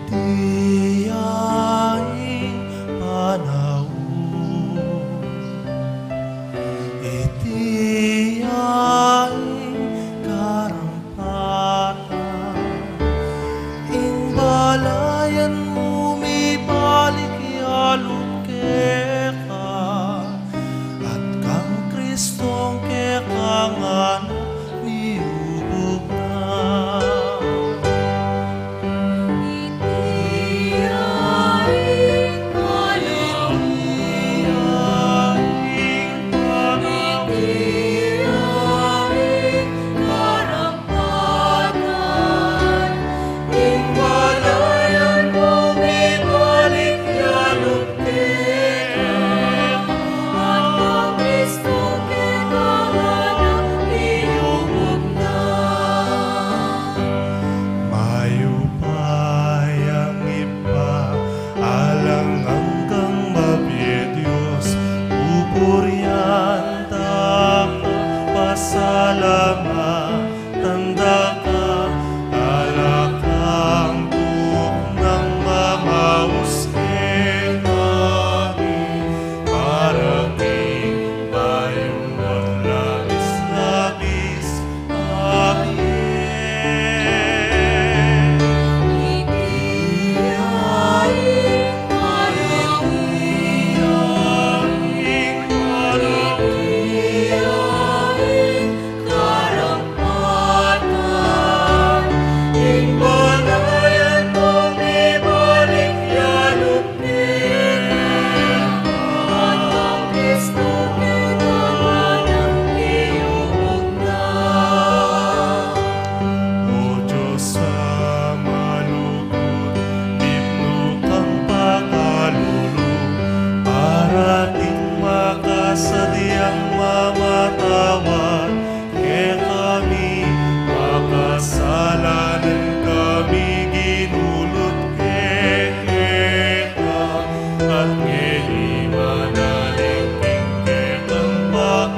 Iti ya ing panaun, iti ya ing karampa Alayan mu mibalik ya lub keka, at kang Kristong keka ngan miyubug na. Mayupayang Ibpa, alang anggang mabie Dios, pupurian da ka, pasalamatan da ka, ala kang tuknang mamaus kekami, para king bayung at labis-labis a bie. O Dios a malugud, dignu kang pakalulu, para king makasadyang mamatawad kekami, makasalanan kami, ginulut keka, at ngeni manaling king kekang pakalulu.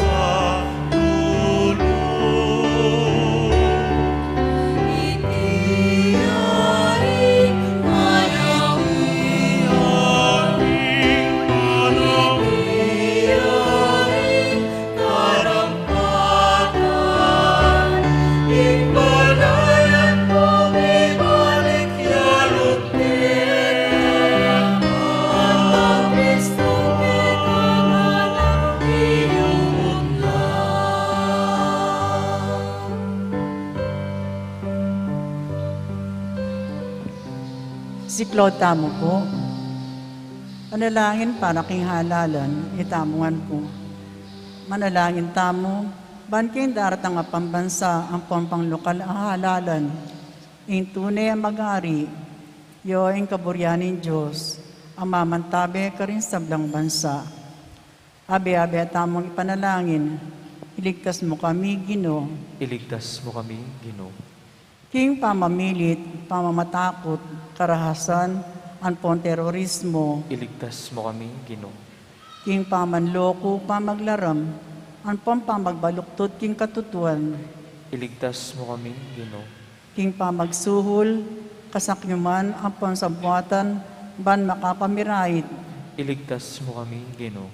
Siklaud tamu pu. Panalangin para king halalan, itamu ngan pu. Manalangin tamu, ban king daratang a pambansa ampon panglokal a halalan, ing tune a magari, ya ing kaburian ning Dios, a mamantabe karing sablang bansa. Abe-abe tamung ipanalangin, iligtas mu kami, Ginu. Iligtas mu kami, Ginu. King pamamilit, pamamatakut, karahasan, ampon terorismo. Iligtas mu kami, Ginu. King pamanloko, pamaglaram, ampon pamagbaluktot king katutuan. Iligtas mu kami, Ginu. King pamagsuhul, kasakiman, ampon sabuatan, ban makapamirait. Iligtas mu kami, Ginu.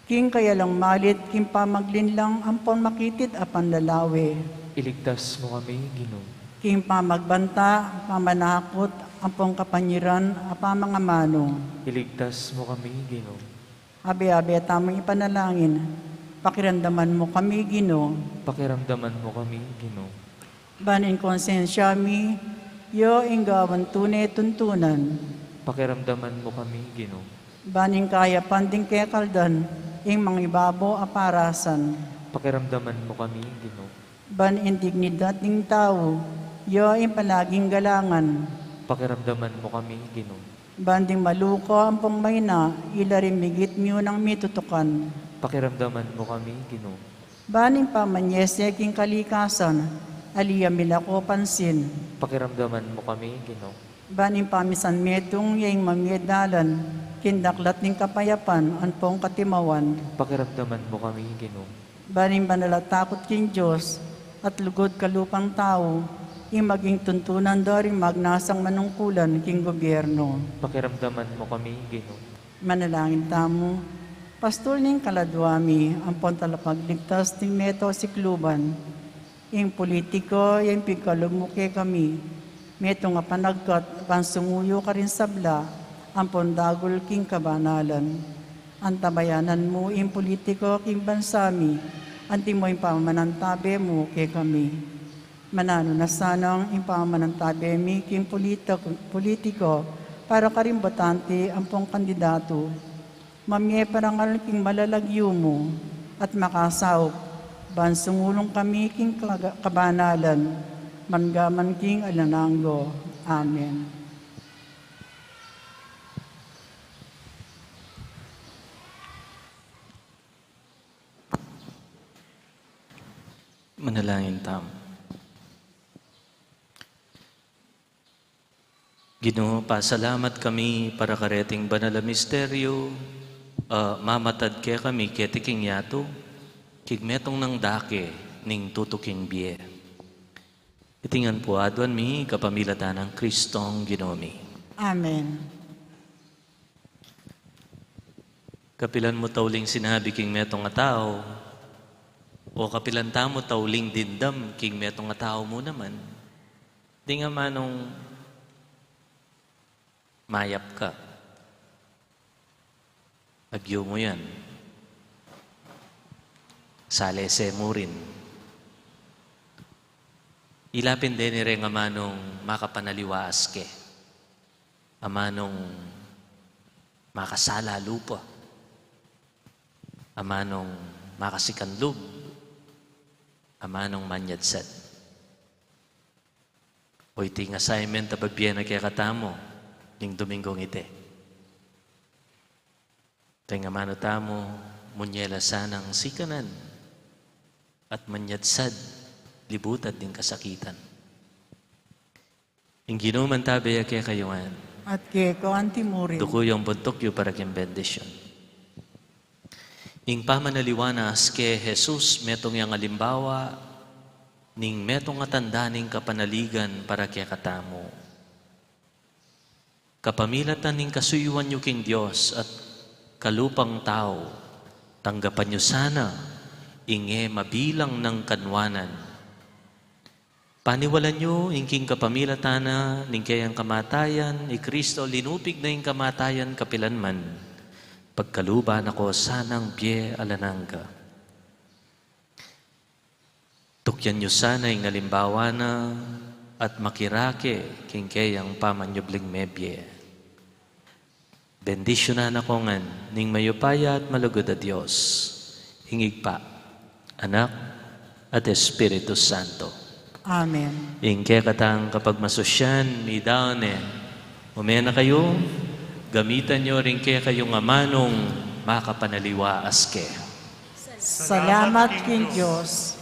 King kayalang malit, king pamaglinlang, ampon makitit a panlalawe. Iligtas mu kami, Ginu. King pamagbanta, pamanakut, ampon kapanyiran a pamangamanu. Iligtas mu kami, Ginu. Abe-abe tamung ipanalangin, pakiramdaman mu kami, Ginu. Pakiramdaman mu kami, Ginu. Ban ing konsensya mi, ya ing gawan tune tuntunan. Pakiramdaman mu kami, Ginu. Ban ing kayapan ding kekaldan, ing mangibabo a parasan. Pakiramdaman mu kami, Ginu. Ban ing dignidad ning tau, ya ing palaging galangan. Pakiramdaman mu kami, Ginu. Ban ding maluka ampong maina, ila ring migit miunang mitutukan. Pakiramdaman mu kami, Ginu. Ban ing pamanyese king kalikasan, ali ya milako pansin. Pakiramdaman mu kami, Ginu. Ban ing pamisanmetung ya ing mamie dalan, king daklat ning kapayapan, ampong katimawan. Pakiramdaman mu kami, Ginu. Ban ing banal a takut king Dios, at lugud kalupang tau, ing maging tuntunan da ring magnasang manungkulan king gobyerno. Pakiramdaman mu kami, Ginu. Manalangin tamu. Pastul ning kaladua mi, ampon talapagligtas ning meto sikluban. Ing politiko, ya ing pigkalub mu kekami. Metung a panagkat ban sumuyu karing sabla ampon dagul king kabanalan. Antabayanan mu ing pulitiku king bansa mi, antimo ing pamanantabe mu kekami. Mananu na sanang ing pamanantabe mi king pulitiku, pulitiku para karing botante ampon kandidatu. Mamie parangal king malalagyu mu at makasaup ban sumulung kami king kaga-, kabanalan, manggaman king alang angga. Amen. Manalangin tamu. Ginu, pasalamat kami para kareting banal a misteryu, a mamatad kekami keti king yatu, king metung nang dake ning tutuking bie. Iti ngan pu aduan mi kapamilatan nang Kristong Ginu mi. Amen. Kapilan mu tauling sinabi king metung a tau, o kapilan tamu tauling dimdam king metung a tau mu naman, ding amanung mayap ka. Agyu mu yan. Salese mu rin. Ila pin deni reng amanung makapanaliwaas ke. Amanung makasala lupa. Amanung makasikan lub. Amanung manyadsad. O iti ing assignment a babie na kekatamu ning Dominggung iti. Deng amanu tamu, munye la sanang sikanan at manyadsad, libutad ding kasakitan. Ing Ginu mantabe ya kekayu ngan. At keka antimurin. Duku yung buntuk yu para king bendisyun. Ing pamanaliwanas ke Jesus, metung yang alimbawa ning metung a tanda ning kapanaligan para kekatamu. Kapamilatan ning kasuyuan yu king Dios at kalupang tau, tanggapan yu sana ing e mabilang nang kanwanan. Paniwalan yu ing king kapamilatan na ning keyang kamatayan, i Kristo linupig na ing kamatayan kapilan man, pagkaluban na ko sanang bie alang angga. Tukyan yu sana ing alimbawa na at makirake king keyang pamanyubling mebie. Bendisyunan na ko ngan ning mayupaya at malugud a Dios, ing Ibpa, Anak, at Espiritu Santo. Amen. Ing kekatang kapagmasusyan, midaun ne. Ume na kayu, gamitan yu ring kekayung amanung makapanaliwaas ke. Salamat king Dios.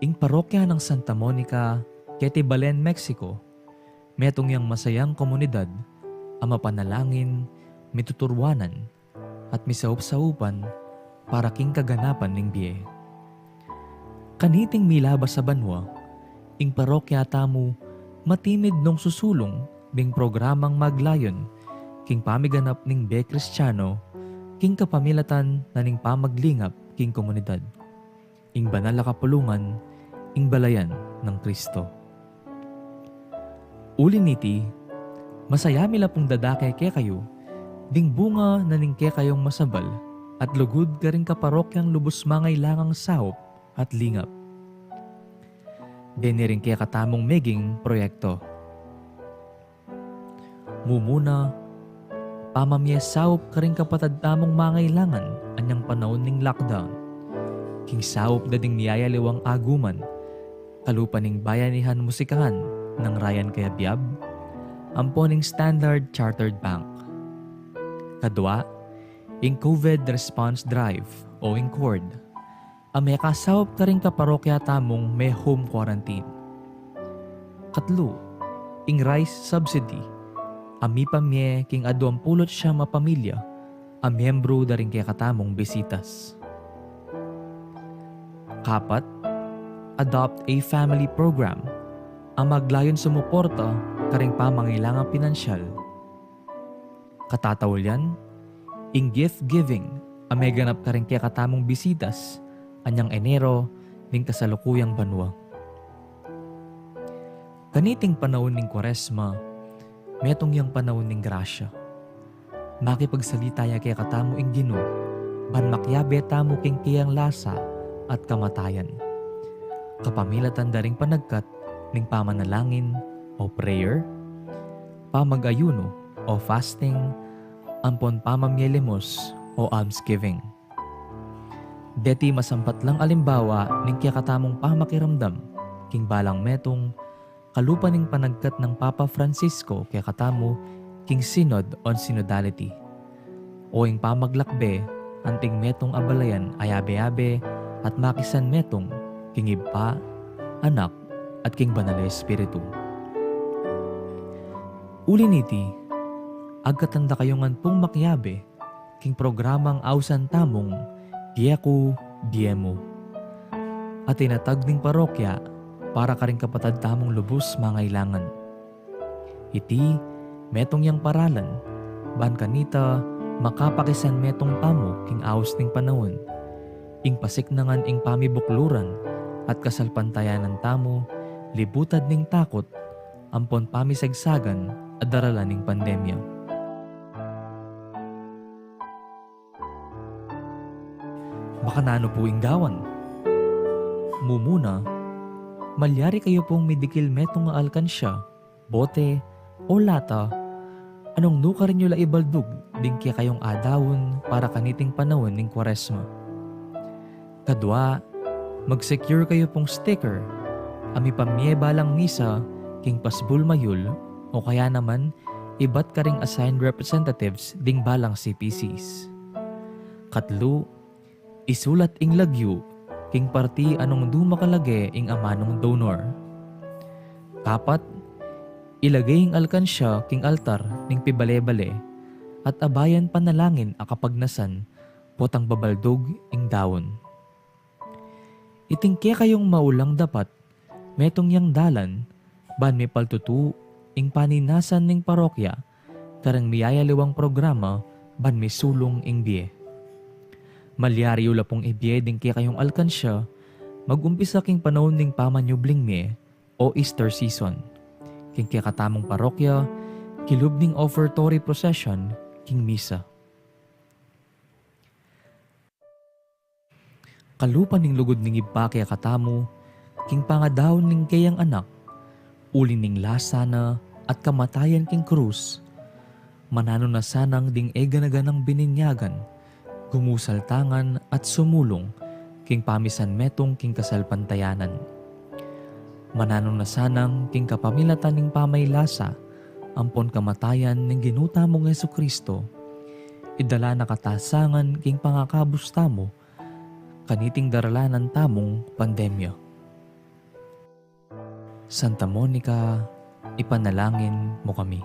Ing parokya nang Santa Monica, keti Belen, Mexico, metung yang masayang komunidad a mapanalangin, mituturwanan, at misaup-saupan para king kaganapan ning bie. Kaniting milabas a banua, ing parokya tamu matimid nung susulung ding programang maglayun king pamiganap ning bie Kristiano king kapamilatan na ning pamaglingap king komunidad. ing banal a kapulungan, ing balayan nang Kristo. Uli niti, masaya mi la pung dadake kekayu ding bunga na ning kekayung masabal at lugud karing kaparokyang lubus mangailangang saup at lingap. Deni ring kekatamung meging proyekto. Mumuna, pamamie saup karing kapatad tamung mangailangan anyang panaun ning lockdown. King saup da ding miyayaliwang aguman, kalupa ning Bayanihan Musikahan nang Ryan Cayabyab, ampon ning Standard Chartered Bank. Kadua, ing COVID Response Drive o ing cord a mekasaup karing kaparokya tamung me-home quarantine. Katlu, ing rice subsidy a mipamie king aduang pulu't siyam a pamilya a miyembru da ring kekatamung Bisitas. Kapat, Adopt a Family Program a maglayun sumuporta karing pamangailangang pinansyal. Katataulian, ing gift giving a meganap karing kekatamung Bisitas anyang Enero ning kasalukuyang banua. Kaniting panaun ning Kuaresma, metung yang panaun ning grasya. Makipagsalita ya kekatamu ing Ginu ban makiabe tamu king keyang lasa at kamatayan, kapamilatan da ring panagkat ning pamanalangin o prayer, pamag-ayunu o fasting, ampon pamamie limos o almsgiving. Deti masampat lang alimbawa ning kekatamung pamakiramdam king balang metung kalupa ning panagkat nang Papa Francisco kekatamu king Synod on Synodality, o ing pamaglakbe anting metung a balayan a yabe-yabe at makisan metung king Ibpa, Anak, at king Banal a Espiritu. Uli niti, agkatan da kayu ngan pung makiabe king programang ausan tamung Bie Ku, Bie Mu, a tinatag ning parokya para karing kapatad tamung lubus mangailangan. Iti metung yang paralan ban kanita makapakisan metung tamu king aus ning panaun, ing pasiknangan ing pamibukluran at kasalpantayanan tamu libutad ning takut ampon pamisagsagan a daralan ning pandemya. Makananu pu ing gawan? Mumuna, malyari kayu pung midikil metung a alkansya, bote, o lata a nung nukarin yu la ibaldug ding kekayung adaun para kaniting panaun ning Kuaresma. Kadua, mag-secure kayu pung sticker a mipamie balang misa king pasbul mayul o kaya naman ibat karing assigned representatives ding balang C P Cs. Katlu, isulat ing lagyu king parti a nung dumakalage ing amanung donor. Kapat, ilage ing alkansya king altar ning pibale-bale at abayan panalangin a kapagnasan potang babaldug ing daun. Iting kekayung maulang dapat metung yang dalan ban mipaltutu ing paninasan ning parokya kareng miyayaliwang programa ban misulung ing bie. Malyari yu la pung ibie ding kekayung alkansya mag-umpisa king panaun ning pamanyubling mie o Easter season king kekatamung parokya kilub ning offertory procession king misa. Kalupa ning lugud ning Ibpa kekatamu king pangadaun ning keyang Anak uli ning lasa na at kamatayan king krus, mananu na sanang ding e gana-ganang bininyagan gumusal tangan at sumulung king pamisan metung king kasalpantayanan. Mananu na sanang king kapamilatan ning pamaylasa ampon kamatayan ning Ginu tamung Jesucristo, idala na kata sangan king pangakabus tamu kaniting daralanan tamung pandemya. Santa Monica, ipanalangin mu kami.